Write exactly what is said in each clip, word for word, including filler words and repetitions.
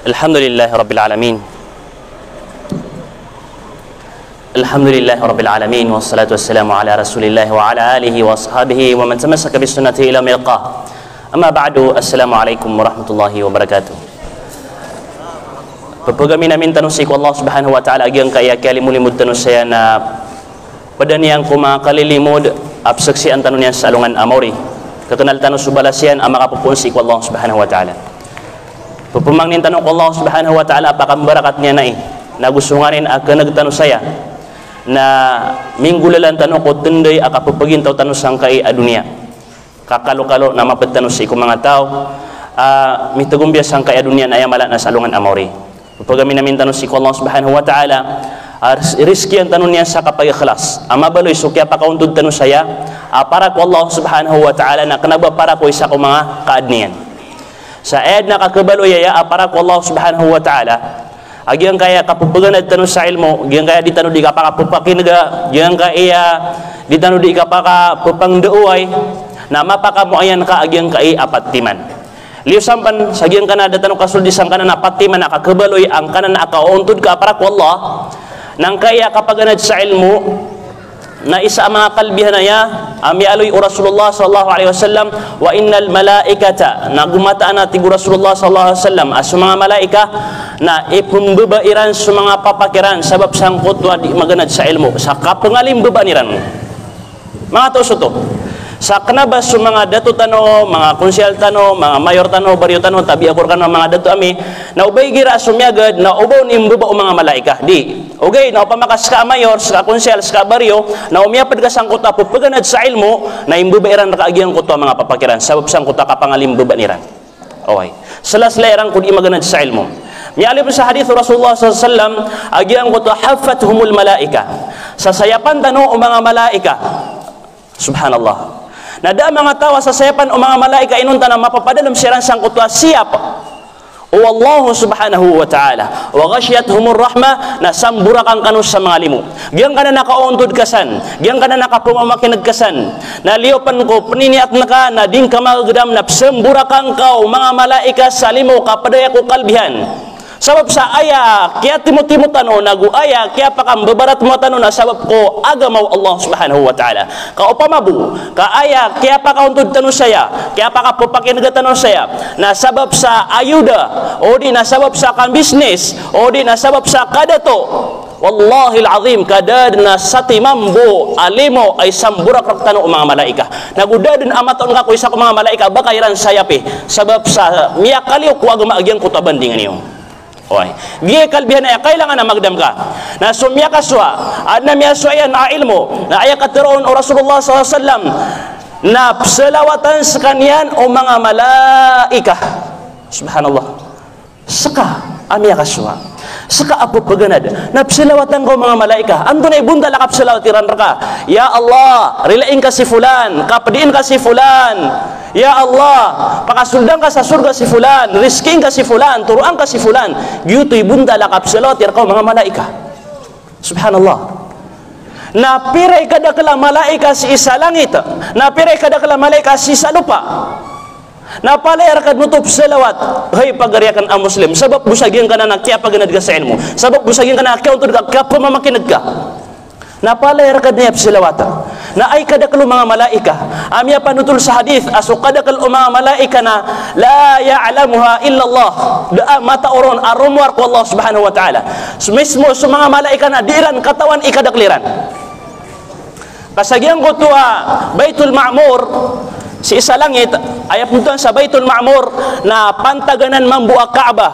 Alhamdulillahi Rabbil Alamin. Alhamdulillahi Rabbil Alamin. Wassalatu wassalamu ala Rasulillah wa ala alihi wa ashabihi wa man tamassaka bi sunnatihi ila yawmil qiyamah. Amma ba'du. Assalamu alaikum warahmatullahi wabarakatuh. Pphagaminamin tano sii ko Allah Subhanahu wa Ta'ala a giyangkaya kiyalimolimod tano saya na pd iyan ko manga kalilimod a pzaksian tano niyan sa alongan a maori. Kaknal tano so balas iyan a makapopoon sii ko Allah Subhanahu wa Ta'ala. Pphamangnin tano ko Allah Subhanahu wa Ta'ala a pakambarakat niyan ai, na go so nganin a kneg tano saya, na minggolalan tano ko tnday a kappagintaw tano sangkai a doniya. Kakalokalo na mapd tano sii ko manga taw a mitgombiya sangkai a doniya na aya mala na sa alongan a maori. Pphagaminamin tano sii ko Allah Subhanahu wa Ta'ala a ris-, rizkian tano niyan sa kapagiklas a mabaloy so kiyapakaontod tano saya a para ko Allah Subhanahu wa Ta'ala, na kna ba para ko isa ko manga kaadn iyan. Sa aya dn a kakhabaloy aya a para ko Allah Subhanahu wa Ta'ala a giyangkaya kappaganad tano sa ilmo, giyangkaya di tano di kapakappakinega, giyangkaya di tano di kapakappandaoway, na mapakamoayan ka a giyangkai a pat timan. Liyo sampn, sa giyangkanan a da tano kasold sangkanan a pat timan a kakhabaloy angkanan a kaontod ka a para ko Allah, na angkaya kapaganad sa ilmo, na isa a manga kalbihan aya a miyaaloy o Rasulullah sallallahu alaihi wasallam, "Wa innal malaikata," na go mataan a tig o Rasulullah sallallahu alaihi wasallam a so manga malaika na ipmbaba iran so manga papak iran sabap sangkoto a di maganad sa ilmo, sa kapangalimbabaan iran. Manga taw soto. Sa kna ba so manga dato tano, manga konsehal tano, manga mayor tano, baryo tano, tabi ako rkano a manga dato ami, na o ba igira so miyagad na o ba on imbaba o manga malaika? Di. Ogaid na opama ka ska a mayor, ska a konsehal, ska a baryo, na o miyapd ka sangkoto a ppaganad sa ilmo, na imbaba iran rka a giyangkoto a manga papak iran sabap sangkoto a kapangalimbabaan iran. Oway. Slasla iran ko di maganad sa ilmo. Miyaaloy pn sa hadith o Rasulullah sallallahu alaihi wasallam a giyangkoto a haffathumul malaika. Sasayapan tano o manga malaika. Subhanallah. Na da a manga taw a sasayapan o manga malaika inonta na mapapadalm siran sangkoto a siyap o Allah Subhanahu wa Ta'ala. Wa ghashiyathumur rahmah, na samborakan kano sa manga limo. Giyangkanan a kaontod ka san, giyangkanan a kapamamakineg ka san, na liyo pn ko pniniyatn ka na di ngka magdam na psamborakan ka o manga malaika sa limo ka pd aya ko kalbihan. Sabap sa aya kiyatimotimo tano na go aya kiyapakambabaratmowa tano na sabap ko agama o Allah Subhanahu wa Ta'ala. Ka opama bo ka aya kiyapakaontod tano saya, kiyapakapapakinega tano saya, na sabap sa ayoda, o di na sabap sa kambisnis, o di na sabap sa kadato, wallahil azim, ka da dn a satiman bo a limo a isamborak rktano o manga malaika. Na go da dn a mataon ka ko isa ko manga malaika ba ka iran sayapi. Sabap sa miyakaliyo ko agama a giyangkoto a bandingan iyo. Oway. Giya i kalbihan a kailangan a magdam ka. Na so miyakasowa, adn a miyasowa iyan a ilmo, na aya katharo on o Rasulullah sallallahu alaihi wasallam, na psalawatan skaniyan o manga malaika. Subhanallah. Ska a miyakasowa, ska a ppaganad, na psalawatan ka o manga malaika. Antonaa i bontal a kapsalawat iran rka? Ya Allah, rilai ngka si fulan, kapdii ngka si fulan. Ya Allah, pakasoldan ka sa sorga si fulan, rizkii ngka si fulan, toroa ngka si fulan. Giyoto i bontal a kapsalawat iran rka o manga malaika. Subhanallah. Na pira i kadakl a malaika sii sa langit, na pira i kadakl a malaika sii sa lopa. Na palaya rka dn oto psalawat, hay pagari akn a Muslim, sabap bo sa giyangkanan a kiyapaganad ka sa ilmo, sabap bo sa giyangkanan a kiyaontod ka, kiyapamamakineg ka. Na palaya rka dn aya psalawata. Na aya kadakl o manga malaika a miyapanotol sa hadith a so kadakl o manga malaika na la ya'lamuha illallah. Da a mataw ron a romowar ko Allah Subhanahu wa Ta'ala. So mismo so manga malaika na di iran katawan i kadakl iran. Ka sa giyangkoto a Baitul Ma'mur, sii sa langit, aya pmbtowan sa Baitul Ma'mur na pantagan anan mambo a Kaaba.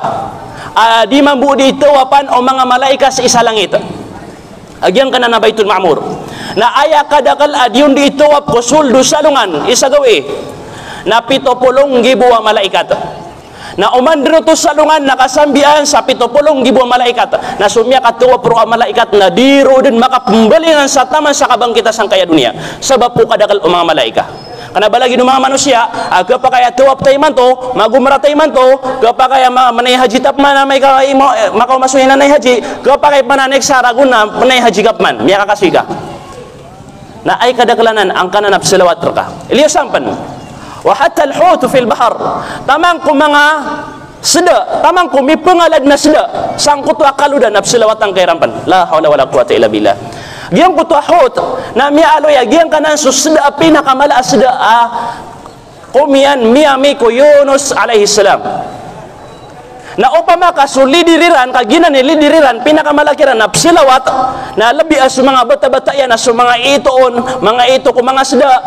A di mambo di tawapan o manga malaika sii sa langit. A giyangkanan a Baitul Ma'mur. Na aya kadakl a di on di tawap ko soldo sa alongan, isa gawii, na pito polo nggibo a malaikat. Na oman dn oto sa alongan na kasambian sa pito polo nggibo a malaikat. Na so miyakatawap roo a malaikat na di roo dn makapmbalingan sa taman sa kabangkita sangkaya doniya. Sabap ko kadakl o manga malaika. Kna ba lagid o manga manosiya a khapakay a tawap ta imanto, mag-umrah ta imanto, khapakay a ma-, manay haji ta pman amay ka imo, eh, makaoma so inanay haji, khapakay pman a next a ragon na manay haji ka pman, miyakakasoy ka. Na aya kadakl anan angkanan a psalawat rka. Iliyo sampn. Wa hatta al-hut fil bahr. Taman ko manga Sda, taman ko mipangalad na sda sangkoto a kalodan na pzalawatan ka iran pn. La hawla wala quwwata illa billah. Giyangkoto a hut na miyaaloy a giyangkanan so sda a pinakamala a sda a komiyan miyami ko Yunus alayhis salam. Na opama ka so leader iran, ka giyanan i leader iran, pinakamala kiran na pzalawat, na lbi a so manga batabata iyan, na so manga ito on, manga ito ko manga sda,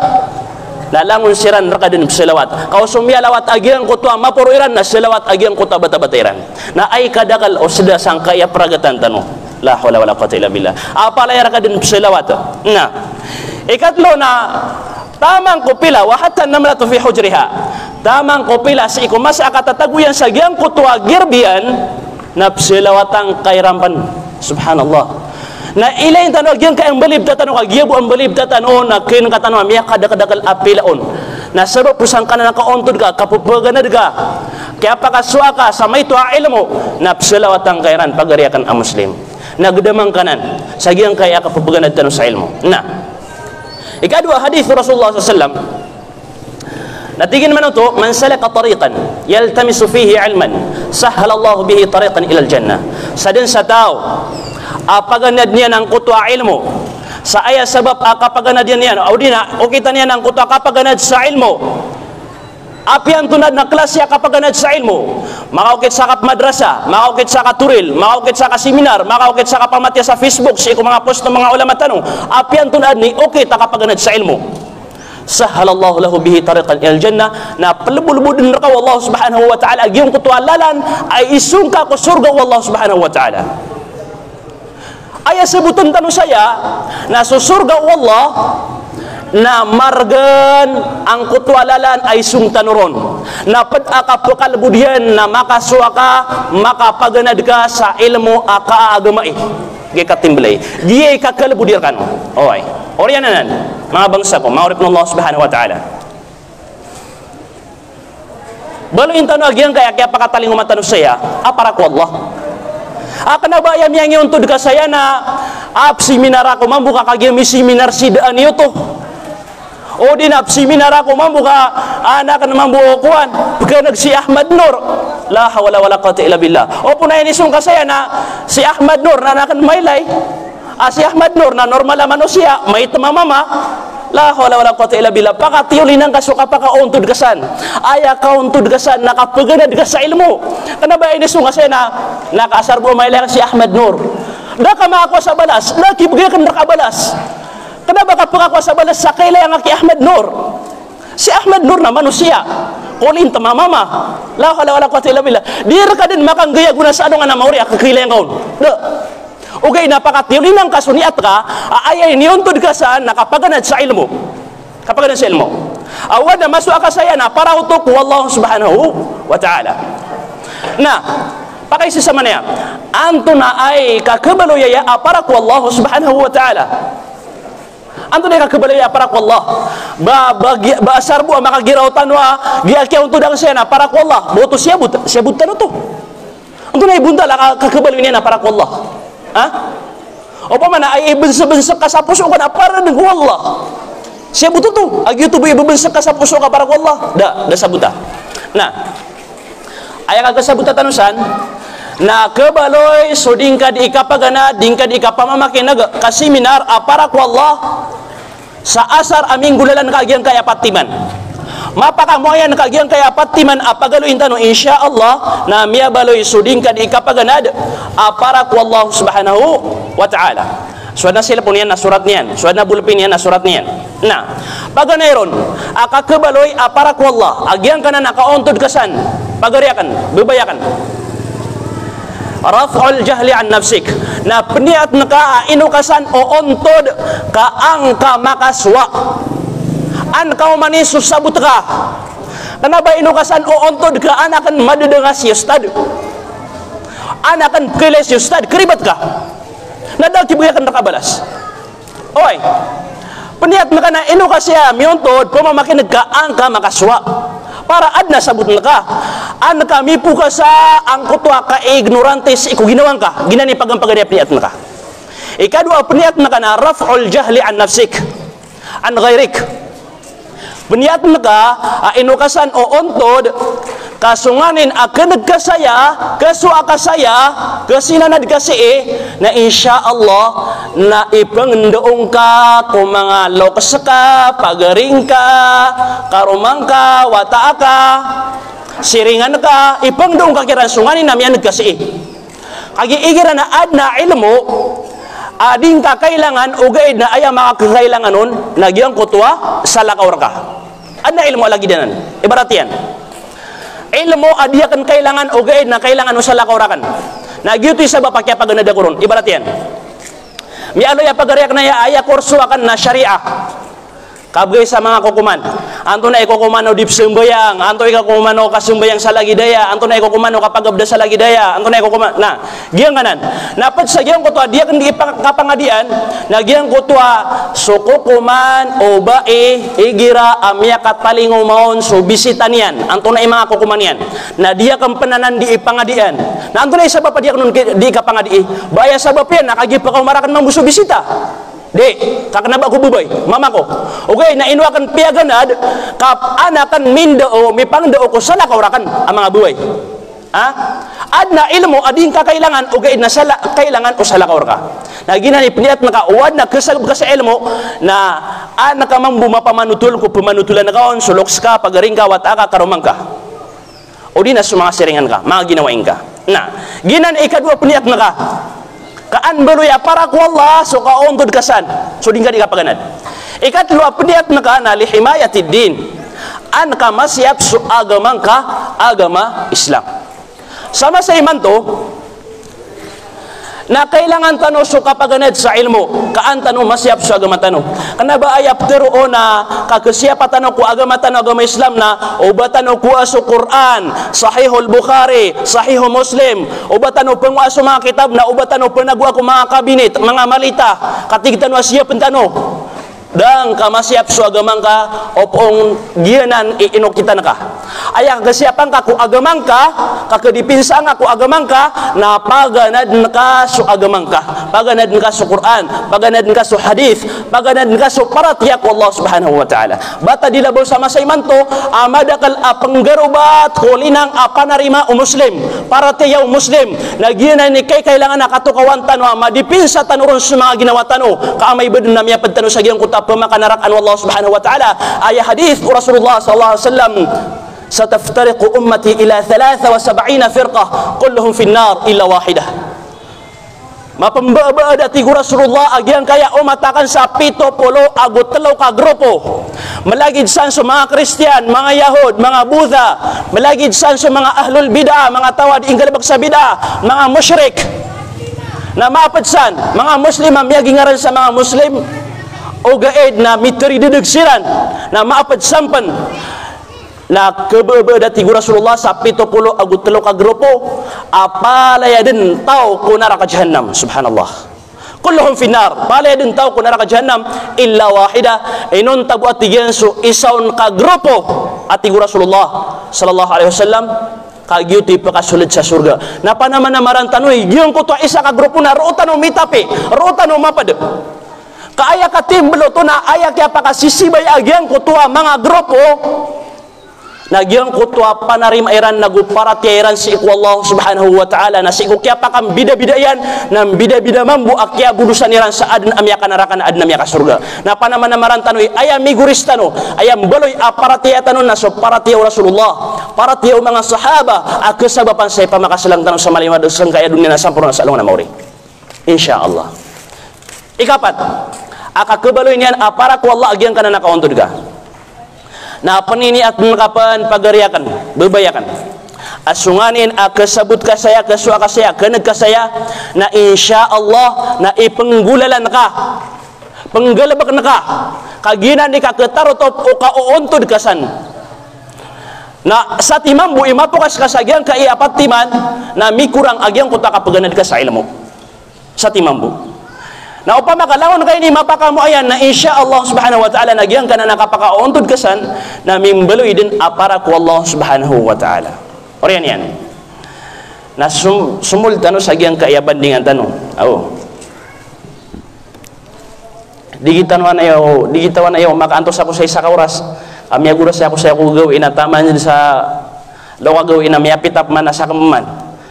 na langon siran rka dn pzalawat. Ka o so miyalawat a giyangkoto a maporo iran, na salawat a giyangkoto a batabata iran. Na aya kadakl o sda sangkaya pragatan tano. La hawla wala quwwata illa billah. Apalaya rka dn pzalawat. Na ikatlo na taman ko pila, wa hatta namlatu fi hujriha. Taman ko pila sii ko masa a katatago iyan sa giyangkoto a girb iyan, na pzalawatan ka iran pn. Subhanallah. Na ilay tano a giyangkaya mbalibta tano, ka giya bo a mbalibta tano, na kn ka tano a miyakadakdakl a pila on. Na sabap ko sangkanan a kaontod ka, kapphaganad ka, kiyapakasowa ka sa maito a ilmo, na pzalawatan ka iran, pagari akn a Muslim. Na gdaman ka nan sa giyangkaya kapphaganad tano sa ilmo. Na ikadowa, hadith Rasulullah sallallahu alayhi wasallam. Na tig iyan man oto, "Man salaka tariqan yaltamisu fihi ilman, sahhalallahu bihi tariqan ilal jannah." Sadn sa taw a paganad iyan angkoto a ilmo, sa aya sabap a kapaganad iyan, o di na okit iyan angkoto a kapaganad sa ilmo. Apiya antonaa dn a klasi a kapaganad sa ilmo. Makaokit sa kapmadrasa, makaokit sa katoril, makaokit sa kaseminar, makaokit sa kapamatiya sa Facebook, sii ko manga post o manga ulama tano. Apiya antonaa dn i okit a kapaganad sa ilmo. Sahhalallahu lahu bihi tariqan ilal jannah, na plbolbodn rka o Allah subhanahu wa ta'ala a giyangkoto a lalan a isong ka ko sorga o Allah subhanahu wa ta'ala. Aya sabotn tano saya, na so sorga o Allah, na margan angkoto a lalan a isong tano ron. Na pd a kapakalbod iyan, na makasowa ka, makapaganad ka sa ilmo a kaagamai. Giya i katimblai. Giya i kakalbodi rkano. Oway. Oriyan anan, manga bangsa ko, manga oripn o Allah subhanahu wa ta'ala. Baloyin tano a giyangkaya kiyapakatalingoma tano saya a para ko Allah. A kna ba aya miyangiyontod ka saya na, a, psiminar ako mambo ka kagiya misiminar si daan iyo oto. O di na psiminar ako mambo ka, a, na akn mambo kowan, pganag si Ahmad Noor. La hawla wala quwwata illa billah. Opama na inisong ka saya na si Ahmad Noor na akn mailay. A, si Ahmad Noor na normal a manosiya, maitm a mama. La hawla wala quwwata illa billah. Pakatiyolinan ka so kapakaontod ka san. Aya kaontod ka san na kapaganad ka sa ilmo. Kna ba inisong ka saya na, na kaasar bo a mailay si Ahmad Noor. Da ka makakowa sa balas, da kibgay akn rka balas. Kna ba ka pkakowa sa balas sa kailay angka ki Ahmad Noor. Si Ahmad Noor na manosiya. Kolintm a mama. La hawla wala quwwata illa billah. Di rka dn makanggay a gona sa alongan a maori a kakailay angka on. Da. Ogaid na pakatiyolinan ka so niyat ka, a aya iniyontod ka san na kapaganad sa ilmo. Kapaganad sa ilmo. Awan na masowa ka saya na para oto ko Allah subhanahu wa ta'ala. Na, pakaiza sa manaya. Antonaa i kakhabaloy aya a para ko Allah subhanahu wa ta'ala. Antonaa i kakhabaloy aya a para ko Allah. Ba, ba, gi-, ba asar bo a makagiraw tano a, giya kiyaontod angka saya na para ko Allah. Ba oto siyabot, siyabot tano oto. Antonaa i bontal a ka-, kakhabaloy niyan a para ko Allah. Ha? Opama na aya ibnsbnsk ka sa poso ka na para dn ko Allah. Siyabot oto. A giyoto bo i ibnsbnsk ka sa poso ka para ko Allah. Da, da sabota. Na, aya kakasabota tano san, na khabaloy so di ngka di kapaganad, di ngka di kapamamakineg ka seminar a para ko Allah. Sa asar a minggolalan ka giyangkaya pat timan. Mapakamoayan ka giyangkaya pat timan a pagaloyin tano, insha Allah, na miyabaloy so di ngka di kapaganad a para ko Allah subhanahu wa ta'ala. So adn a cellphone iyan na sorat iyan, so adn a bolpen iyan na sorat iyan. Na, paganay ron a kakhabaloy a para ko Allah a giyangkanan a kaontod ka san, pagari akn, babay akn. Raf'ul jahli an nafsik. Na pniyat ngka a ino ka san o ontod ka an ka makasowa. An ka oman i so sabot ka. Kna ba ino ka san o ontod ka an akn madadanga si ustad. An akn pkailay si ustad, karibat ka. Na da kibgay akn rka balas. Oy, pniyat ngka na ino ka saya miyontod, pamamakineg ka an ka makasowa. Para adn a sabot ngka. An ka mipokasa angkoto a kaignorante sii ko ginawa ngka. Giyanan i paganpaganay a pniyat ngka. Ikadowa a pniyat ngka na raf'ul jahli an nafsik. An ghairik. Pniyatn ka a ino ka san o ontod, ka so nganin a kneg ka saya, kasowa ka saya, kasinanad ka sii, na insha Allah, na ipngndao ngka ko manga loks ka, pagari ngka, karoma ngka, wata aka, siringan ka, ipngndao ngka kiran so nganin a miyaneg ka sii. Kagiya igira na adn a ilmo a di ngka kailangan, ogaid na aya makakailangan on na giyangkoto a salakaw rka. Adn a ilmo a lagid anan. Ibarat iyan, ilmo a di akn kailangan, ogaid na kailangan o salakaw rakn. Na giyoto i sabap a kiyapaganad ako ron. Ibarat iyan, miyaaloy a pagari akn aya, aya kurso akn na sharia. Kabgay sa manga kokoman. Antonaa i kokoman o di pzambayang, antonaa i kokoman o kasambayang sa lagid aya, antonaa i kokoman o kapagabda sa lagid aya, antonaa i kokoman. Na giyangkanan. Na pd sa giyangkoto a di akn di ipa-, kapangadian, na giyangkoto a so kokoman o bai igira a miyakatalingoma on so bisita niyan, antonaa i manga kokoman iyan, na di akn pn anan di ipangadian. Na antonaa i sabap a di akn on ki-, di kapangadii? Ba aya sabap iyan na kagiya pkaoma rakn mambo so bisita. Di, ka kna ba ko babay, mama ko. Ogaid na ino akn piyaganad, ka an akn mindao, mipangndao ko salakaw rakn a manga babay. Ha? Adn a ilmo a di ngka kailangan, ogaid na sala-, kailangan o salakaw rka. Na giyanan i pniyatn ka, o adn a kasagb ka sa ilmo, na an ka mambo mapamanotol ko pmanotolan ka on so loks ka, pagari ngka, wata aka, karoma ngka. O di na so manga siringan ka, manga ginawai ngka. Na giyanan i ikadowa a pniyatn ka, ka an mbaloy a para ko Allah so kaontod ka san, so di ngka di kapaganad. Ikatlo a pniyatn ka na li himayatid din. An ka masiyap so agama ngka, agama Islam. Sa masa imanto, na kailangan tano so kapaganad sa ilmo, ka an tano masiyap so agama tano. Kna ba aya ptharoon a kakasiyapa tano ko agama tano, agama Islam, na o ba tano kowaa so Qur'an, Sahihul Bukhari, Sahihul Muslim, o ba tano pnggowaa so manga kitab, na o ba tano pnagowa ko manga kabinet, manga malita, ka tig tano a siyapn tano. Da ngka masiyap so agama ngka, opama giyanan i inokitan ka. Aya kakasiyapan ka ko agama ngka, kakadipinsaan ka ko agama ngka, na paganadn ka so agama ngka. Paganadn ka so Qur'an, paganadn ka so hadith, paganadn ka so paratiyaya ko Allah Subhanahu wa Ta'ala. Bata di labaw sa masa imanto, a madakl a pnggarobat ko linang a panarima o Muslim, paratiyaya o Muslim. Na giyanan i kay-, kailangan a katokawan tano a madipinsa tano ron so manga ginawa tano, ka amay ba dn na miyapd tano sa giyangkoto a pmakanaraka o Allah Subhanahu wa Ta'ala. Aya hadith o Rasulullah sallallahu alaihi wasallam, "Sataftariqu ummati ila thalatha wa sab'ina firqah, kulluhum fin nar illa wahidah." Mapmbabaad a tig o Rasulullah a giyangkaya omat akn sa pito polo ago tlo ka grupo. Malagid san so manga Kristiyan, manga Yahud, manga Buddha, malagid san so manga ahlul bid'ah, manga taw a di inggalbk sa bid'ah, manga mushrik. Na maapd san, manga Muslim a miyagingaran sa manga Muslim, ogaid na mitharidadag siran, na maapd san pn. Na khababaad a tig o Rasulullah sa pito polo ago tlo ka grupo a palaya dn taw ko naraka jahannam. Subhanallah. Kulluhum fin nar, palaya dn taw ko naraka jahannam, illa wahida, inonta bo a tig iyan so isa on ka grupo, a tig o Rasulullah sallallahu alaihi wasallam, ka giyoto i pkasold sa sorga. Na panamanamaran tano i giyangkoto a isa ka grupo na roo tano mitapi, roo tano mapd. Ka aya katimbl oto na aya kiyapakasisibay a giyangkoto a manga grupo, na giyangkoto a panarima iran nago paratiyaya iran sii ko Allah Subhanahu wa Ta'ala, na sii ko kiyapakambidabida iyan, na mbidabida mambo a kiyabolosan iran sa adn a miyakanaraka na adn a miyakasorga. Na panamanamaran tano i aya migoris tano, aya mbaloy a paratiyaya tano na so paratiyaya o Rasulullah, paratiyaya o manga sahaba, a khasabapan sa ipamakasalang tano sa mala a mada sangkaya doniya na samporna sa alongan a maori. Insha Allah. Ikapat, a kakhabaloy niyan a para ko Allah a giyangkanan a kaontod ka. Na pnini a tnka pn pagari akn, babay akn. A so nganin a khasabot ka saya, khasowa ka saya, khan'g ka saya, na insha Allah, na ipnggolalan ka. Pnggalbkn ka. Ka giyanan i kakhatarotop o kaoontod ka san. Na satiman bo i mapokas ka sa giyangkai a pat timan, na mikorang a giyangkoto a kapaganad ka sa ilmo. Satiman bo. Na opama ka langon ka ini mapakamoayan na insha Allah subhanahu wa ta'ala na giyangkanan a kapakaoontod ka san na mimbaloy dn a para ko Allah subhanahu wa ta'ala. Oriyan iyan. Na sum-, somol tano sa giyangkai a bandingan tano. Aw. Di kita wan aya, di kita wan aya makaantos ako sa isa ka oras. A miyagoras ako sa aya ko gagawii na taman sa loka gagawii na miyapita pman a sakn pman.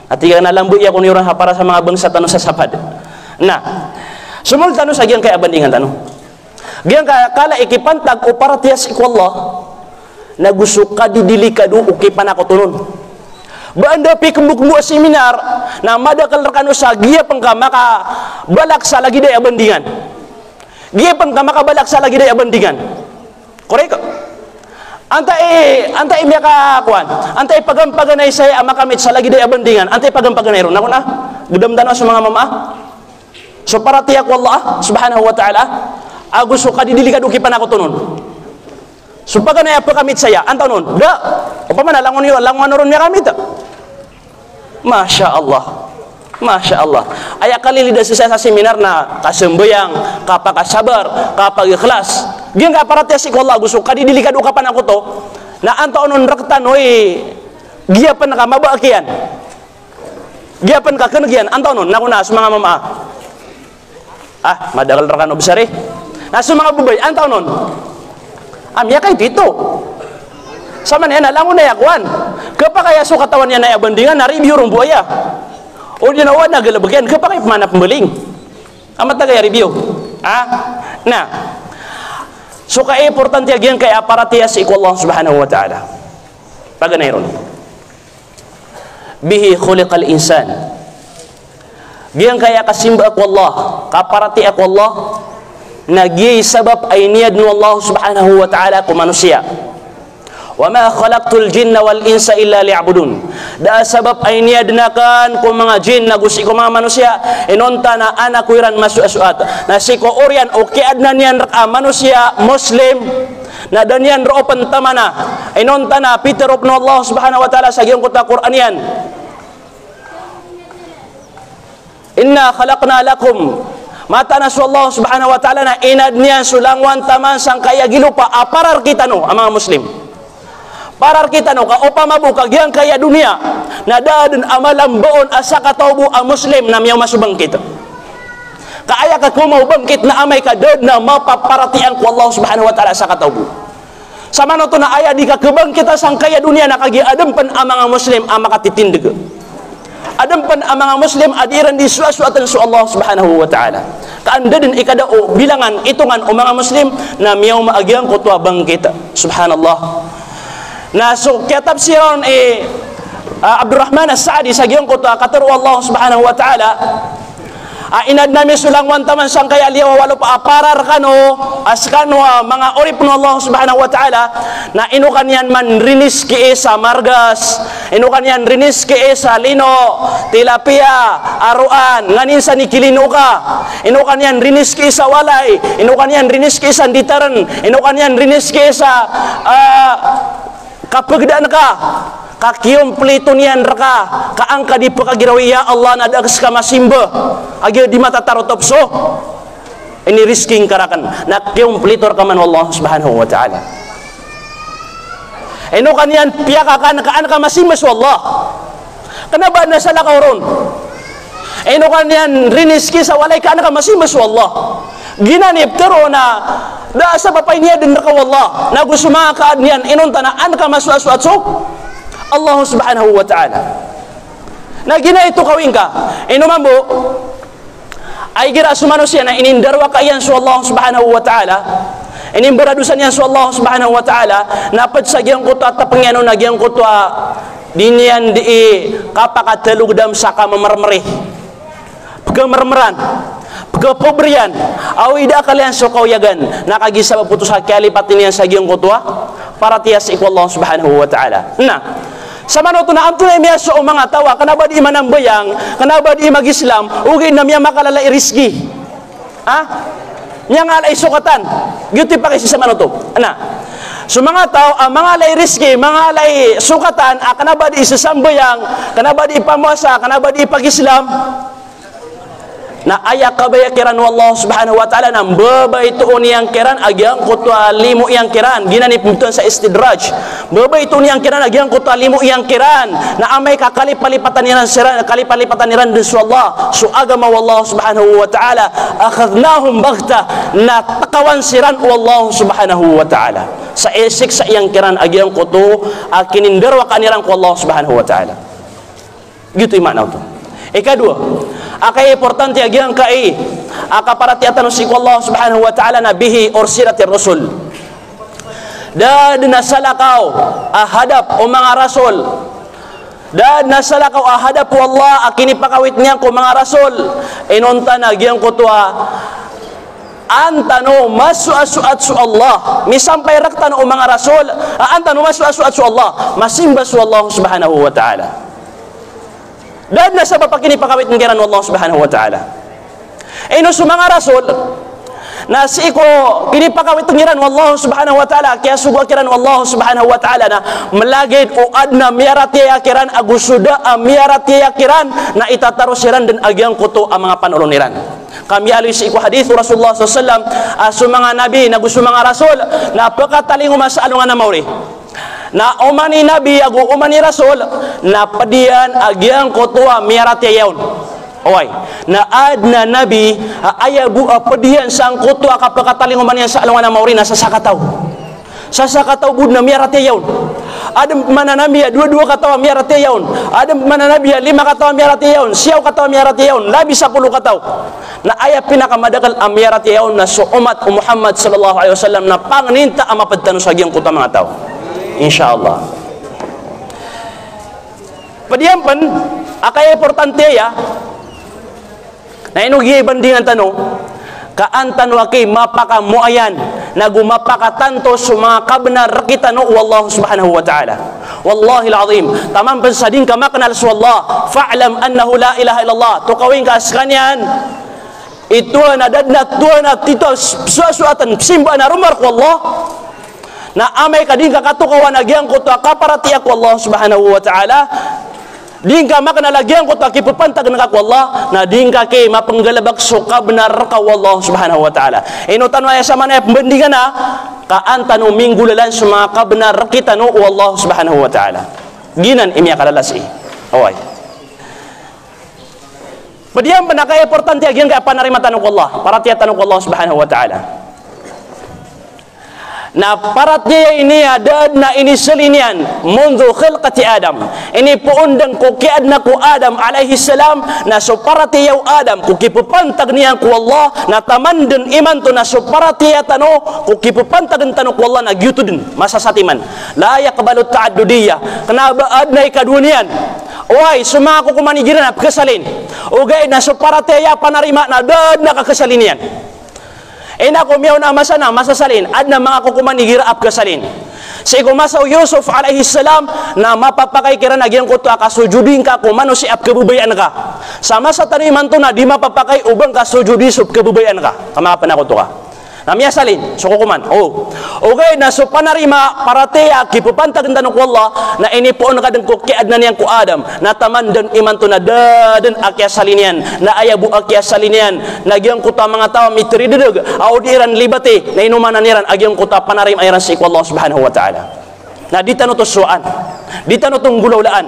Na tig akn a lamba iyan ko niyoran ha para sa manga bangsa tano sa sapad. Na somold tano sa giyangkaya bandingan tano. Giyangkaya kala i kipantag o paratiyaya sii ko Allah, na go so kadidilikado o kipanakoto on. Ba anda pikmbokmbo a seminar na madakl rkano sa giya pn ka makabalak sa lagid aya bandingan. Giya pn ka makabalak sa lagid aya bandingan. Korek? Antaa i, antaa i miyakakowan, antaa i pagampaganay saya a makamit sa lagid aya bandingan, antaa i pagampaganay ron? Na kon a, gdam tano a so manga mama a so paratiyaya ko Allah subhanahu wa ta'ala, ago so kadidilikado o kipanakoto on. So paganay a pkamit saya, antaa on? Da, opama na langon iyo, langon ron miyakamit. Masha Allah. Masha Allah. Aya kalilid a sii sa seminar na kasambayang, kapakasabar, kapagikhlas. Giyangkaya paratiyaya sii ko Allah ago so kadidilikado o kapanakoto. Na antaa on rktano i giya pn ka mabak iyan. Giya pn ka kneg iyan, antaa on? Na kon a so manga mama a, ah, madakl rkano bsar i. Na so manga babay, antaa on? A miyakaito-ito. Samanaya na langon aya kowan, khapakay a so katawan iyan aya bandingan na ribiyo ron bo aya. O di na oway na galbk iyan, khapakay pman a pmbaling a matag aya ribiyo. Ah, na so kaimportante a giyangkaya paratiyaya sii ko Allah subhanahu wa ta'ala. Paganay ron. Bihi khuliqal insan. Giyangkaya kasimba ko Allah, kaparatiyaya ko Allah, na giya i sabap a iniyadn o Allah subhanahu wa ta'ala ko manosiya. Wa ma khalaqtul jinna wal insa illa liya'budun. Da a sabap a iniyadn akn ko manga jinn ago sii ko manga manosiya, inonta na an ako iran masoasoat. Na sii ko oriyan o kiyaadna niyan rka a manosiya Muslim, na da niyan roo pn tamana. Inonta na pitharo pn o Allah subhanahu wa ta'ala sa giyangkoto a Qur'an iyan. Inna khalaqna lakum. Mataan a so Allah subhanahu wa ta'ala na inadn iyan so langowan taman sangkaya gilopa a para rkitano a manga Muslim. Para rkitano ka opama bo ka giyangkaya doniya na da dn a malambaon a sakataw bo a Muslim na miyaoma so bangkit. Ka aya ka khaoma o bangkit na amay ka da dn a mapaparatiyaya ko Allah subhanahu wa ta'ala a sakataw bo. Samanoto na aya di ka khabangkita sangkaya doniya na kagiya adn pn a manga Muslim a makatitindg. Adn pn a manga Muslim a di iran di soasoatn so Allah subhanahu wa ta'ala. Ka anda dn i kada o bilangan, itongan o manga Muslim na miyaoma a giyangkoto a bangkit. Subhanallah. Na so kiyatafsiran i, ah, Abdurrahman As-Sa'di sa giyangkoto a katharo o Allah subhanahu wa ta'ala, a inadn ami so langowan taman sangkaya liyawaw a lopa a para rkano, a skano a manga oripn o Allah subhanahu wa ta'ala, na ino ka niyan man riniskii sa margas, ino ka niyan riniskii sa lino, tilapia, aroan, nganin sa nikilino ka, ino ka niyan riniskii sa walay, ino ka niyan riniskii sa nditarn, ino ka niyan riniskii sa, ah, kapagdaan ka, ka kiyomplito niyan rka, ka angka di pkagirawi, ya Allah, na da a ska masimba a giya di matatarotop so inirizki ngka rakn, na kiyomplito rka man o Allah subhanahu wa ta'ala. Ino ka niyan piyakakan ka an ka masimba so Allah. Kna ba adn a salakaw ron. Ino ka niyan riniski sa walay ka an ka masimba so Allah. Giyanan i ptharo na da a sabap a iniyadn rka o Allah. Na go so manga kaadn iyan inonta na an ka masoasoat so Allah subhanahu wa ta'ala. Na giyanan i tokawi ngka. Ino mambo a igira so manosiya na inindarowaka iyan so Allah subhanahu wa ta'ala, inimbaradosa niyan so Allah subhanahu wa ta'ala, na pd sa giyangkoto a tpng iyan on na giyangkoto a di niyan dii kapakatalogdam sa kamamrmri. Pkhamrmran, pkhapobriyan, aw ida akal iyan so kaoyagan, na kagiya sabap oto sa kiyalipati niyan sa giyangkoto a paratiyaya sii ko Allah subhanahu wa ta'ala. Na samanoto na antonaa i miyasowa o manga taw a kna ba dii manambayang, kna ba dii mag-Islam, ogaid na miyamakalala i rizki. Ha? Miyangala i sokatan. Giyoto i pakaiza samanoto. Na so manga taw a mangala i rizki, mangala i sokatan a kna ba dii sasambayang, kna ba dii pamowasa, kna ba dii pag-Islam, na aya kabaya kiran o Allah subhanahu wa ta'ala na mbabaitoon iyan kiran a giyangkoto a limo iyan kiran. Giyanan i pmbtowan sa istidraj. Mbabaitoon iyan kiran a giyangkoto a limo iyan kiran. Na amay ka kalipalipatan iran siran, kalipalipatan iran dn so Allah, so agama o Allah subhanahu wa ta'ala, akhadhnahum baghtah, na tkawan siran o Allah subhanahu wa ta'ala. sa isiksa iyan kiran a giyangkoto a kinindarowaka iran ko Allah Subhanahu wa Ta'ala. Giyoto i maana oto. Ikadowa, a kaiimportante a giyangkai a kaparatiyaya tano sii ko Allah Subhanahu wa Ta'ala na bihi ursilatir rusul. Da dn a salakaw a hadap o manga rasul. Da dn a salakaw a hadap o Allah a kinipakawit niyan ko manga rasul. Inonta na giyangkoto a an tano masoasoat so Allah, misampay rktano o manga rasul, a an tano masoasoat so Allah, masimba so Allah Subhanahu wa Ta'ala. Da dn a sabap a kinipakawit kiran o Allah Subhanahu wa Ta'ala. Ino so manga rasul, na sii ko kinipakawit kiran o Allah Subhanahu wa Ta'ala, kiyasogoa kiran o Allah Subhanahu wa Ta'ala na mlagid o adn a miyaratiyaya kiran ago so da a miyaratiyaya kiran, na itataros iran dn a giyangkoto a manga panolon iran. Ka miyaaloy sii ko hadith o Rasulullah sallallahu alaihi wasallam, a so manga nabi nago so manga rasul na pkatalingoma sa alongan a maori. Na oman i nabi ago oman i rasul na pd iyan a giyangkoto a miyaratiyaya on. Oway. Na adn a nabi a aya bo a pd iyan sangkoto a kapkatalingoma niyan sa alongan a maori na sasakataw. Sasakataw bo dn a miyaratiyaya on. Adn pman a nabi a dowa-dowa kataw a miyaratiyaya on. Adn pman a nabi a lima kataw a miyaratiyaya on. Siyaw kataw a miyaratiyaya on. Labi sapolo kataw. Na aya pinakamadakl a miyaratiyaya on na so omat o Muhammad sallallahu alaihi wasallam na pangninta a mapd tano sa giyangkoto a manga taw. Insha Allah. Pd iyan pn a kaiimportante aya. Na ino giya i bandingan tano, ka an tano aki mapakamoayan, nago mapakatanto so manga kabnar rktano o Allah Subhanahu wa Ta'ala. Wallahil azim, taman pn sa di ngka maknal so Allah, fa'lam annahu la ilaha illallah. Tokawing ka a skaniyan i Tuhan a da dn a Tuhan a tito a soasoatan, simbaan a rowar ko Allah. Na amay ka di ngka katokawan a giyangkoto a kaparatiyaya ko Allah Subhanahu wa Ta'ala, di ngka maknal a giyangkoto a kipapantag ngka ko Allah, na di ngka ki mapnggalbk so kabnar rka o Allah Subhanahu wa Ta'ala. Ino tano aya samanaya pmbandingan a, ka an tano minggolalan so manga kabnar rktano o Allah Subhanahu wa Ta'ala. Giyanan i miyakalala sii. Oway. Pd iyan pn a kaiimportante a giyangkai a panarima tano ko Allah, paratiyaya tano ko Allah Subhanahu wa Ta'ala. Na paratiyaya ini a da dn a inisali niyan, mundhu khilqati Adam. Inipoon dn ko kiyaadna ko Adam alayhis salam, na so paratiyaya o Adam ko kipapantag niyan ko Allah, na taman dn imanto na so paratiyaya tano ko kipapantag tano ko Allah na giyoto dn, masasatiman. La yaqbalu ta'addudiyah. Kna ba adn a ikadowa niyan. Oway, so manga kokoman igira na pkhasalin. Ogaid na so paratiyaya a panarima na da dn a kakhasalin iyan. Ina ko miyaona a masa na masasalin, adn a manga kokoman igira a pkhasalin. Sii ko masa o Yusuf alayhis salam, na mapapakay kiran a giyangkoto a kasojodi ngka ko manosiya a pkhababayaan ka. Sa masa tano imanto na di mapapakay o ba ngka sojodi so pkhababayaan ka. Ka mapanakoto ka. Na miyasalin so kokoman. O. Ogaid na so panarima, paratiyaya a kipapantag tano ko Allah, na inipoon ka dn ko kiyaadna niyan ko Adam. Na taman dn imanto na da dn a kiyasalin iyan, na aya bo a kiyasalin iyan na giyangkoto a manga taw a mitridadg a o di iran libati, na inomanan iran a giyangkoto a panarima iran sii ko Allah Subhanahu wa Ta'ala. Na di tano oto sowaan, di tano oto nggolawlaan.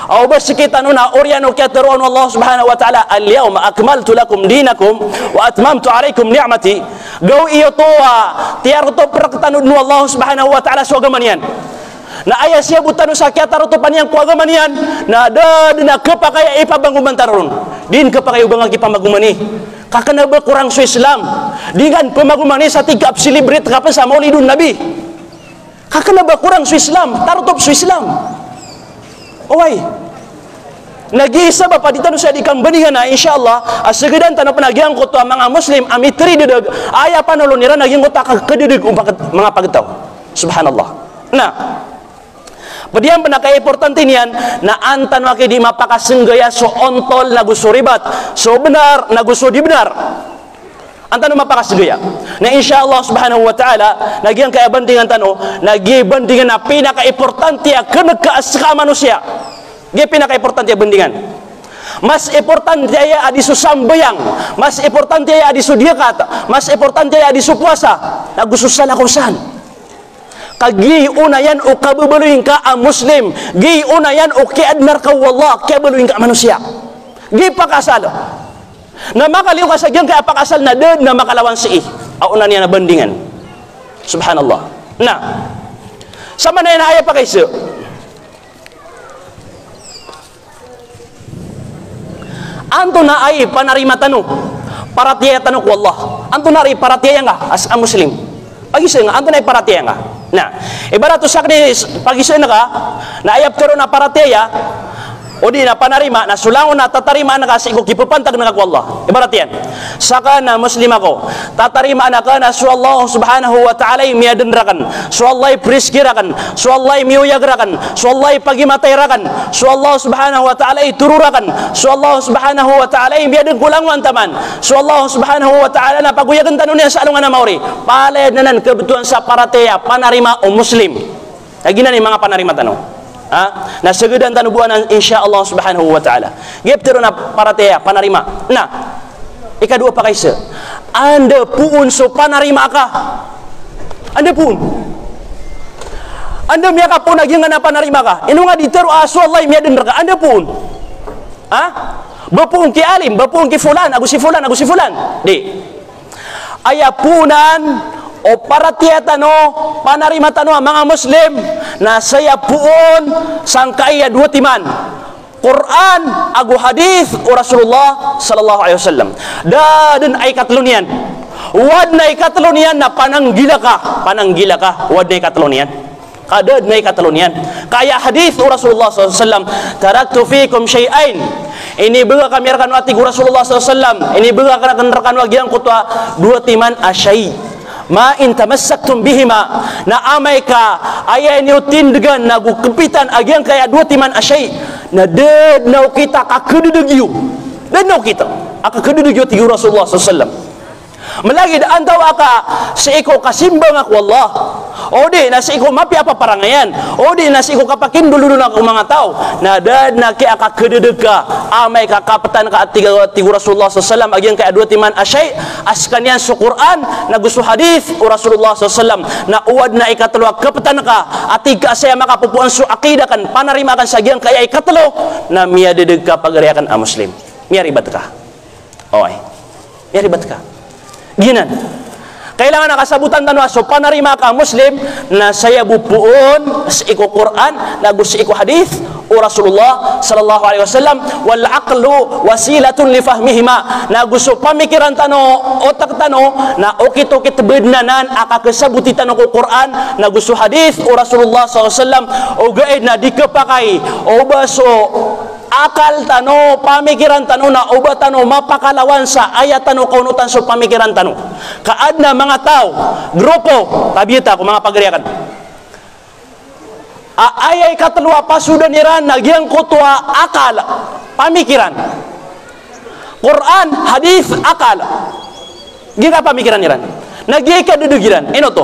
Aw ba sii kitano na oriyan o kiyatharoa o Allah Subhanahu wa Ta'ala, "Al-yawma akmaltu lakum dinakum wa atmamtu alaykum ni'mati." Gawii oto a tiyarotop rktano dn o Allah Subhanahu wa Ta'ala so agama niyan. Na aya siyabot tano sa kiyatarotopan iyan ko agama niyan, na da dn a khapakay a ipabangoman tano ron. Di dn khapakay o ba nga kipamagomani. Ka kna ba korang so Islam. Di nga dn pamagomani sa tig ka a psilibrate ka pn sa Maulidun Nabi. Ka kna ba korang so Islam, tarotop so Islam. Oway. Na giya i sabap a di tano saya di kambandingan a, insha Allah, a sgdan tano pn a giyangkoto a manga Muslim a mitridadg, aya panolon iran a giyangkoto a kakadadg o manga pagtaw. Subhanallah. Na pd iyan pn a kaiimportante niyan, na an tano aki di mapakasenggaya so ontol nago so ribat, so bnar nago so di bnar. An tano mapakasenggaya. Na insha Allah Subhanahu wa Ta'ala, na giyangkai a bandingan tano, na giya i bandingan a pinakaimportante a knka a ska a manosiya. Giya i pinakaimportante a bandingan. Mas importante aya a di so sambayang, mas importante aya a di so diyakat, mas importante aya a di so powasa, nago so salakaw san. Ka giya i onayan o kababaloy ngka a Muslim, giya i onayan o kiyaadna rka o Allah, kiyabaloy ngka a manosiya. Giya i pakaasal. Na makaliyo ka sa giyangkai a pakaasal na da dn a makalawan sii a ona niyan a bandingan. Subhanallah. Na, samanaya na aya pakaiza. Antonaa i panarima tano, paratiyaya tano ko Allah? Antonaa i paratiyaya ngka a, a Muslim? Pakaiza ngka, antonaa i paratiyaya ngka? Na, ibarat o sakn i pakaiza ngka, na aya ptharoon a paratiyaya, odi na panarima, na so langon a tatarimaan ka sii ko kipapantag ngka ko Allah. Ibarat iyan, sakn na Muslim ako, tatarimaan akn a so Allah subhanahu wa ta'ala i miyadn rakn, so Allah i priski rakn, so Allah i miyoyag rakn, so Allah i pagimatay rakn, so Allah subhanahu wa ta'ala i toro rakn, so Allah subhanahu wa ta'ala i miyadn ko langowan taman, so Allah subhanahu wa ta'ala na pagoyagn tano niyan sa alongan a maori. Palaya dn anan khabtowan sa paratiyaya, panarima o Muslim. Na giyanan i manga panarima tano. Ha? Na sagadan tano bo anan, insha Allah subhanahu wa ta'ala. Giya ptharoon a paratiyaya, panarima. Na, ikadowa pakaiza. Anda poon so panarima ka? Anda poon? Anda miyakapoon a giyangkanan a panarima ka? Ino ngka di tharoa so Allah i miyadn rka? Anda poon? Ha? Ba poon ki alim, ba poon ki fulan, ago si fulan, ago si fulan. Di. Aya poonan o paratiyaya tano, panarima tano a manga Muslim, na saya poon sangkai a dowa timan. Qur'an ago hadith o Rasulullah sallallahu alaihi wasallam. Da dn a ikatlo niyan. O adn a ikatlo niyan na pananggila ka, pananggila ka. O adn a ikatlo niyan. Ka da dn a ikatlo niyan. Ka aya hadith o Rasulullah sallallahu alaihi wasallam, "Taraktu fikum shay'ain." Inibgay akn rkano, a tig o Rasulullah sallallahu alaihi wasallam, inibgay akn rkano a giyangkoto a dowa timan a shay'. "Ma in tamassaktum bihima." Na amay ka aya niyo tindgan ago kpitan a giyangkaya dowa timan a shay', na da dn a okit a kakhdadg iyo. Da dn a okit a kakhdadg iyo, tig o Rasulullah sallallahu alaihi wasallam. Malagid antawaa ka sii ko kasimba ngka ko Allah, odi na sii ko mapiya a paparangayan, odi na sii ko kapakindolodolo ngka ko manga taw, na da dn a kiya kakhdadg ka amay ka kaptan ka, a tig, tig o Rasulullah sallallahu alaihi wasallam, a giyangkaya dowa timan a shay', a skaniyan so Qur'an, nago so hadith o Rasulullah sallallahu alaihi wasallam. Na o adn a ikatlo a kaptan ka, a tig ka a saya makapopoon so aqidah akn, panarima akn sa giyangkaya ikatlo, na miyadadg ka pagari akn a Muslim. Miyaribat ka. Oway. Miyaribat ka. Giyanan. Kailangan a kasabotan tano a so panarima ka a Muslim na saya bo poon sii ko Qur'an, nago sii ko hadith o Rasulullah sallallahu alaihi wasallam, "Wal aqlu wasilatun li fahmihima." Nago so pamikiran tano, otak tano, na okit-okit bo dn anan a kakasaboti tano ko Qur'an, nago so hadith o Rasulullah sallallahu alaihi wasallam, ogaid na di kapakay o ba so akal tano, pamikiran tano na o ba tano mapakalawan sa aya tano kaonotan so pamikiran tano. Ka adn a manga taw, grupo, tabiya ta ko manga pagari akn. A, aya ikatlo a pasodan iran na giyangkoto a akal, pamikiran. Qur'an, hadith, akal. Giyangkaya pamikiran iran. Na giyangkaya kadadg iran. Ino oto?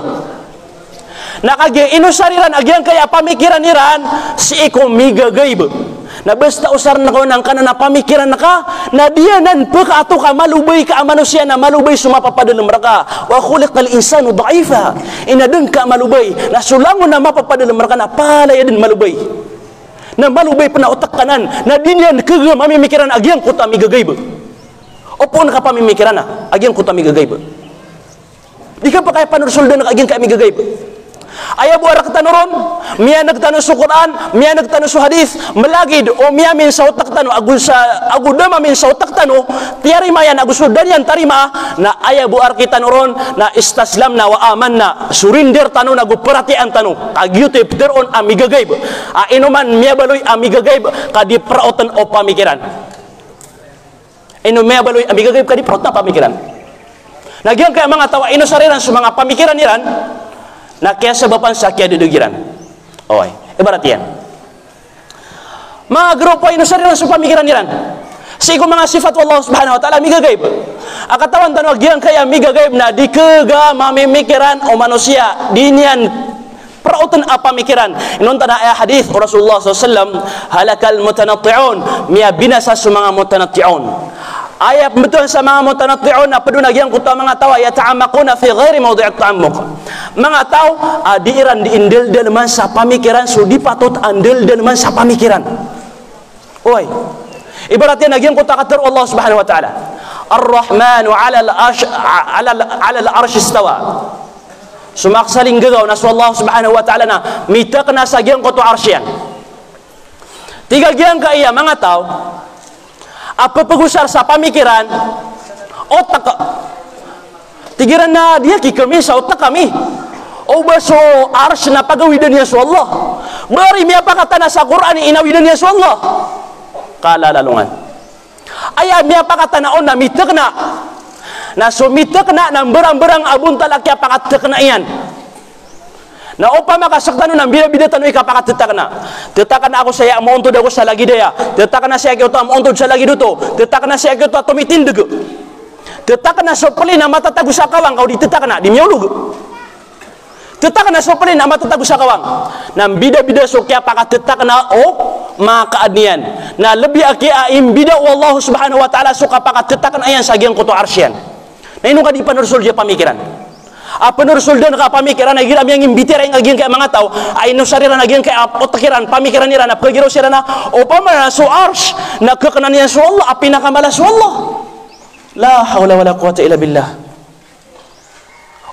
Na kagiya inosar iran a giyangkaya pamikiran iran sii ko migagaib. Na basta osarn ka on angkanan a pamikiran ka, na di anan pkhaatoka a malobay ka a manosiya na malobay so mapapadalm rka. "Wa khuliqal insanu da'ifa." Inadn ka a malobay, na so langon a mapapadalm rka na palaya dn malobay. Na malobay pn a otak ka anan, na di niyan khaga mamimikiran a giyangkoto a migagaib. Opama ka pamimikiran a giyangkoto a migagaib. Di ka pakay panosoldan a giyangkaya migagaib. Aya bo a rk tano ron, miyaneg tano so Qur'an, miyaneg tano so hadith, malagid o miyamin sa otak tano, ago sa, ago da mamin sa otak tano, tiyarima iyan, ago so da niyan tarimaa, na aya bo a rk tano ron, na istaslamna wa amanna, surrender tano, nago paratiyayaan tano, ka giyoto i ptharoon a migagaib. A ino man miyabaloy a migagaib, ka di praotn o pamikiran. Ino miyabaloy a migagaib ka di praotn a pamikiran. Na giyangkaya manga taw a inosar iran so manga pamikiran iran, na kiyasabapan sa kiyadadg iran. Oway, ibarat iyan. Manga grupo a inosar iran so pamikiran iran sii ko manga sifat o Allah subhanahu wa ta'ala a migagaib. A katawan tano a giyangkaya migagaib na di khaga mamimikiran o manosiya, di niyan praotn a pamikiran. Inonta na aya hadith o Rasulullah sallallahu alaihi wasallam, "Halakal mutanatti'un." Miyabinasa so manga mutanatti'un. Aya pmbtowan sa manga mutanatti'un na pd on a giyangkoto a manga taw a yata'ammaquna fi ghairi mawdi'it ta'ammuq. Manga taw a di iran di ndaldalman sa pamikiran so di patot a ndaldalman sa pamikiran. Oway. Ibarat iyan a giyangkoto a katharo o Allah subhanahu wa ta'ala, "Ar-Rahmanu 'alal arsh-, 'alal, 'alal arsh istawa." So makasalinggagaw na so Allah subhanahu wa ta'ala na mitekna sa giyangkoto a Arsh iyan. Tig a giyangkaya manga taw a pepegosar sa pamikiran, otek. Tig iran na di aki kami sa otek kami. O ba so Arsh na pagawidan iyan so Allah. Bari miyapakatana sa Qur'an i inawidan iyan so Allah. Kalalalongan. Aya miyapakatana on na mitekna. Na so mitekna na mberang-berang a bontal a kiyapakatekna iyan. Na opama ka sektano na mbidabida tano i kapakatetekna. Tetekna ako saya moontod ako sa lagid aya. Tetekna saya giyoto a moontod sa lagid oto. Tetekna saya giyoto a tomitindeg. Tetekna so pelin a matatago sa kawang ka o di tetekna, di miyaolog. Tetekna so pelin a matatago sa kawang. Na mbidabida so kiyapakatetekna o makaadn iyan. Na lebi aki a imbida o Allah subhanahu wa ta'ala so kapakatetekna iyan sa giyangkoto a Arsh iyan. Na ino ka di panersoldi a pamikiran? A penersoldan ka a pamikiran a igira miyangimbitiyara iyan a giyangkaya manga taw a inosar iran a giyangkaya otek iran, pamikiran iran a pegiraw siran a opama na so Arsh na keknan iyan so Allah, a pinakamala so Allah. La hawla wala quwwata illa billah.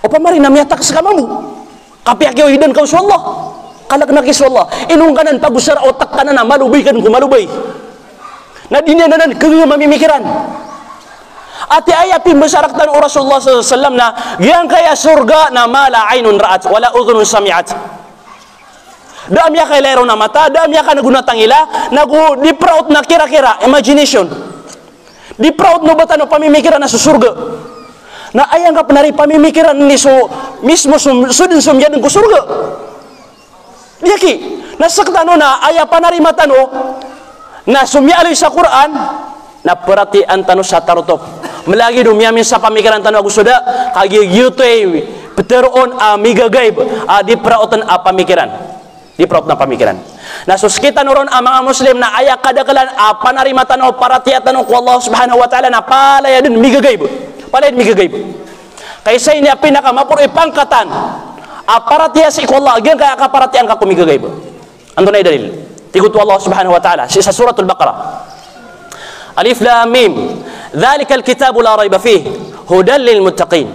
Opama rin a miyatak sa kamambo, kapiya kiyawidan ka o so Allah, kalekna ki so Allah. Ino ngka nan pagosar a otek ka nan a malobay ka den ko malobay. Na di niyan anan kegegema mimikiran. Ati aya pimbasar rektano o Rasulullah sallallahu alaihi wasallam na giyangkaya sorga na ma la aynun ra'at wa la udhunun sami'at. Da a miyakailay ron a mata, da a miyakaneg on a tangila, nago di praot na kira-kira, imagination. Di praot o ba tano pamimikiran a so sorga. Na aya ngka pen ari pamimikiran ini so mismo so, so den so miyadeng ko sorga. Di aki, na sektano na aya panarima tano na so miyaaloy sa Qur'an, na paratiyayaan tano sa tarotop. Melagid o miyamin sa pamikiran tano ago so da, kagiya giyoto i petharoon a migagaib, a di praoten a pamikiran. Di praoten a pamikiran. Na so sekitano ron a manga Muslim na aya kadaklan a panarima tano, paratiyaya tano ko Allah subhanahu wa ta'ala na palaya den migagaib. Palaya den migagaib. Ka isa ini a pinakamaporo i pangkatan a paratiyaya sii ko Allah, giyangkaya kaparatiyayaan ka ko migagaib. Antonaa i dalil? Tig oto o Allah subhanahu wa ta'ala sii sa Suratul Baqarah. Alif Lam Mim. Dhalikal kitabu la rayba fih. Hudan lil muttaqin.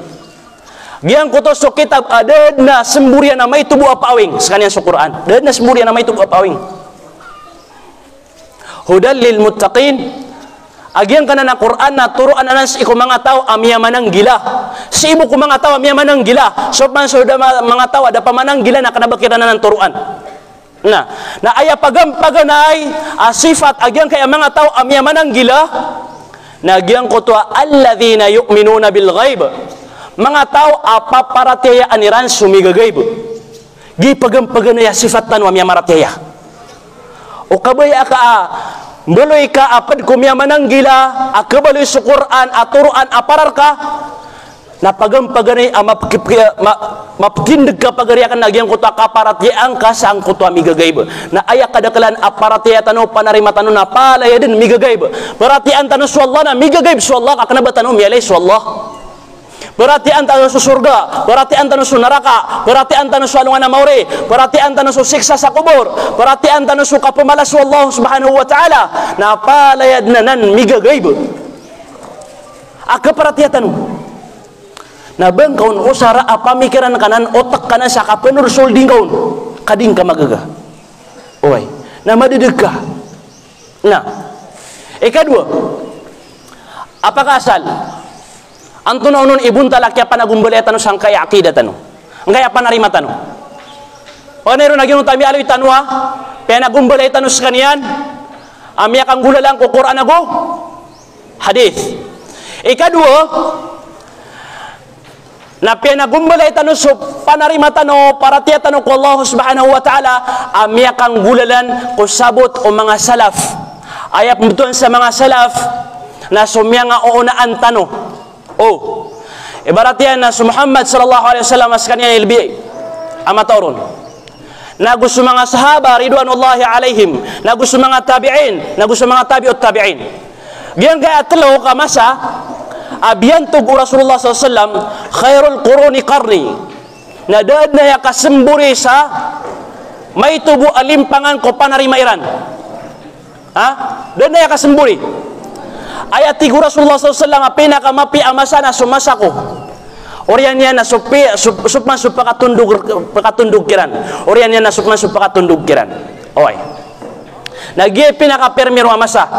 Giyangkoto so kitab a da den a sembor iyan a maito bo a paawing. Sekaniyan so Qur'an. Da den a sembor iyan a maito bo a paawing. Hudan lil muttaqin. A giyangkanan a Qur'an na toroan anan sii ko manga taw a miyamananggila. Sii bo ko manga taw a miyamananggila. So man so da ma-, manga taw a da pamananggila na kena ba kiran anan toroan. Na, na aya pagampaganay a sifat a giyangkaya manga taw a miyamananggila, na giyangkoto a alladhina yu'minuna bil ghaib. Manga taw a paparatiyayaan iran so migagaib. Giya pagampaganay a sifat tano a miyamaratiyaya. O kabaya ka a mbaloy ka a ped ko miyamananggila a kabaloy so Qur'an a toroan a parar ka, na pagampaganay a mapki-, ma-, mapkindeg ka pagari aken na giyangkoto a kaparatiyayaan ka sangkoto a migagaib. Na aya kadaklan a paratiyaya tano, panarima tano na palaya den migagaib. Paratiyayaan tano so Allah na migagaib so Allah, ka kena ba tano miyalay so Allah. Paratiyayaan tano so sorga, paratiyayaan tano so naraka, paratiyayaan tano so alongan a maori, paratiyayaan tano so siksa sa kobor, paratiyayaan tano so kapemala so Allah subhanahu wa ta'ala, na palaya den anan migagaib. A kaparatiyaya tano. Na ba ngka on osara a pamikiran ka nan, otek ka nan sa kapenorsoldi ngka on, ka di ngka magaga. Oway. Na madedeg ka. Na. Ikadowa. Apaka asal? Antonaa onon i bontal a kiyapanagombalaya tano sangkaya aqidah tano? Angkaya panarima tano? Onay ron a giyangkoto a miyaaloy tano a piyanagombalay tano sekaniyan a miyakanggolalan ko Qur'an ago hadith. Ikadowa, na piyanagombalay tano so panarima tano, paratiyaya tano ko Allah subhanahu wa ta'ala a miyakanggolalan ko sabot o manga salaf. Aya pembetowan sa manga salaf na so miyangaoonaan tano. O, ibarat iyan na so Muhammad sallallahu alaihi wasallam a sekaniyan i lebi a matao ron. Nago so manga sahaba ridwanullahi alaihim, nago so manga tabi'in, nago so manga tabi'ut tabi'in. Giyangkaya telo ka masa a biyantog o Rasulullah sallallahu alaihi wasallam, "Khairul quruni qarni." Na da den a aya kasembori sa maito bo a limpangan ko panarima iran. Ha? Da den a aya kasembori. Aya tig o Rasulullah sallallahu alaihi wasallam a pinakamapiya a masa na so masa ko. Oriyan iyan na so pi-, so, so pman so pakatondog, pakatondog kiran. Oriyan iyan na so pman so pakatondog kiran. Oway. Na giya i pinakapirmiro a masa.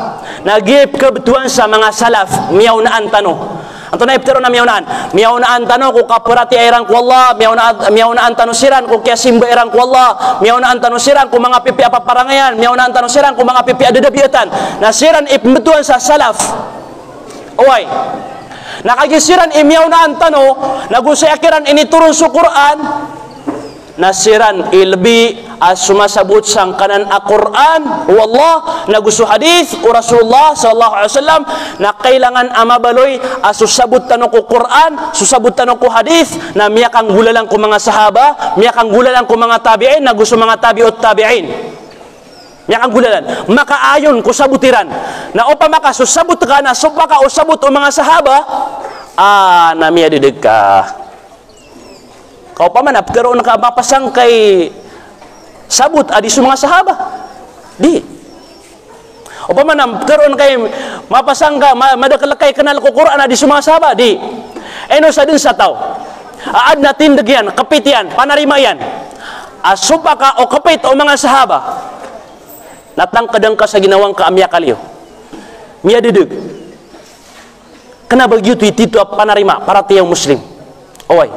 Na giya i kabtowan sa manga salaf, miyaonaan tano. Antonaa i ptharoon a miyaonaan? Miyaonaan tano ko kaparatiyaya iran ko Allah, miyaona-, miyaonaan tano siran ko kiyasimba iran ko Allah, miyaonaan tano siran ko manga pipiya a paparangayan, miyaonaan tano siran ko manga pipiya a dadabiatan. Na siran i pmbtowan sa salaf. Oway. Na kagiya siran i miyaonaan tano, na go saya kiran initoron so Qur'an, na siran i lbi a somasabot sangkanan a Qur'an o Allah, na go so hadith o Rasulullah sallallahu alaihi wasallam, na kailangan a mabaloy a so sabot tano ko Qur'an, so sabot tano ko hadith, na miyakanggolalan ko manga sahaba, miyakanggolalan ko manga tabi'in, na go so manga tabi'ut tabi'in. Miyakanggolalan. Makaayon ko sabot iran. Na opama ka so sabot ka na sopaka o sabot o manga sahaba, a, na miyadedeg ka. Ka opama na ptharoon ka mapasang ka i sabot a di so manga sahaba. Di. Opama na ptharoon ka i mapasang ka, ma-, madakel ka i knal ko Qur'an a di so manga sahaba. Di. Ino sa den sa taw a aden a tindeg iyan, kepit iyan, panarima iyan a sopaka o kepit o manga sahaba. Na tangkeda ngka sa ginawa ngka a miyakaliyo. Miyadedeg. Kena ba giyoto i tito a panarima, paratiyaya o Muslim. Oway.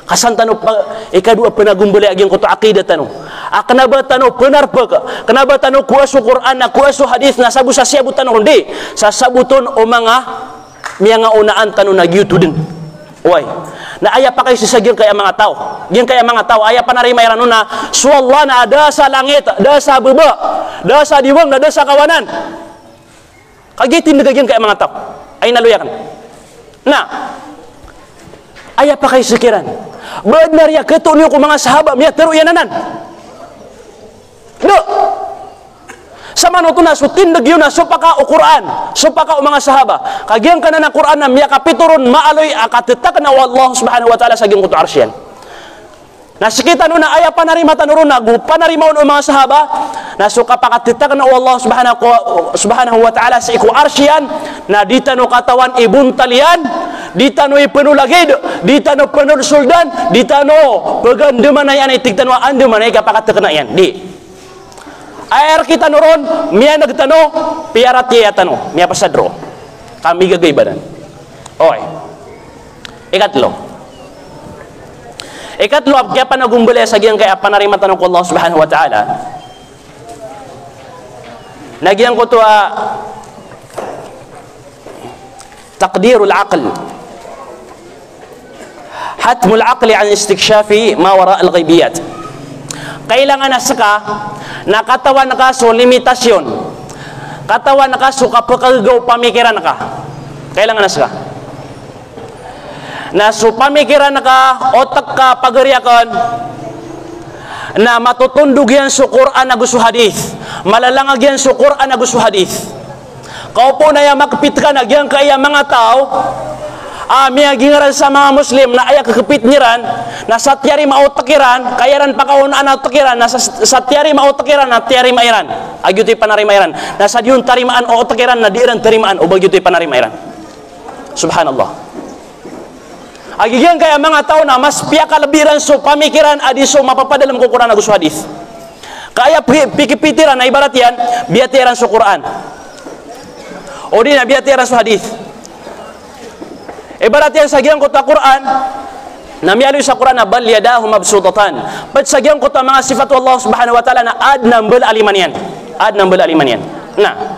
Ka san tano pa, ikadowa a penagombalaya a giyangkoto a aqidah tano. A kena ba tano penarpek, kena ba tano kowa so Qur'an, na kowa so hadith, na sabo sa siyabot tano ron, di. Sa saboton o manga miyangaonaan tano na giyoto den. Oway. Na aya pakaiza sa giyangkaya manga taw. Giyangkaya manga taw, aya panarima iran on na so Allah na da sa langit, da sa baba, da sa diwang, na da sa kawanan. Kagiya tindeg a giyangkaya manga taw a inaloy aken. Na aya pakaiza kiran. Ba den a riya ketoon iyo ko manga sahaba, miyatharo iyan anan. Da. Samanoto na so tindeg iyo na sopaka o Qur'an, sopaka o manga sahaba. Ka giyangkanan a Qur'an na miyakapito ron maaloy a katetakna o Allah subhanahu wa ta'ala sa giyangkoto a arsh iyan. Na sekitano na aya panarima tano ron na go panarima on o manga sahaba, na so kapakatetakna o Allah subhanahu wa, subhanahu wa ta'ala sii ko arsh iyan, na di tano katawan i bontal iyan, di tano i penolagid, di tano penolsoldan, di tano pegandemanay anay tig tano a andemanay kapakatekna iyan. Di. Aya rk tano ron, miyaneg tano, piyaratiyaya tano, miyapasad roo. Ka migagay banan. Oway. Ikatlo. Ikatlo a kiyapanagombalaya sa giyangkaya panarima tano ko Allah subhanahu wa ta'ala. Na giyangkoto a taqdirul aql. Hatmul aqli an istikshafi ma wara al-ghaibiyat. Kailangan a seka na katawan ka so limitasyon, katawan ka so kapekagaga o pamikiran ka. Kailangan a seka na so pamikiran ka, otek ka, pagari aken, na matotondog iyan so Qur'an ago so hadith. Malalangag iyan so Qur'an ago so hadith. Ka opama na aya makepit ka na giyangkaya manga taw a miyagingaran sa manga Muslim na aya kekepit iran na sa tiyarima o otek iran, ka aya iran pakaonaan a otek iran na sa, sa tiyarima o otek iran na tiyarima iran a giyoto i panarima iran, na sa di on tarimaan o otek iran na di iran tarimaan o ba giyoto i panarima iran. Subhanallah. Agi giyangkaya manga taw na mas piyakalebi iran so pamikiran a di so mapapadalem ko Qur'an ago so hadith. Ka aya pi-, pikipit iran na ibarat iyan, biyatiya iran so Qur'an. O di na biyatiya iran so hadith. Ibarat iyan sa giyangkoto a Qur'an, na miyaaloy sa Qur'an na bal yadahu mabsutatan. Ped sa giyangkoto a manga sifat o Allah subhanahu wa ta'ala na aden a mbala a lima niyan. Aden a mbala a lima niyan. Na,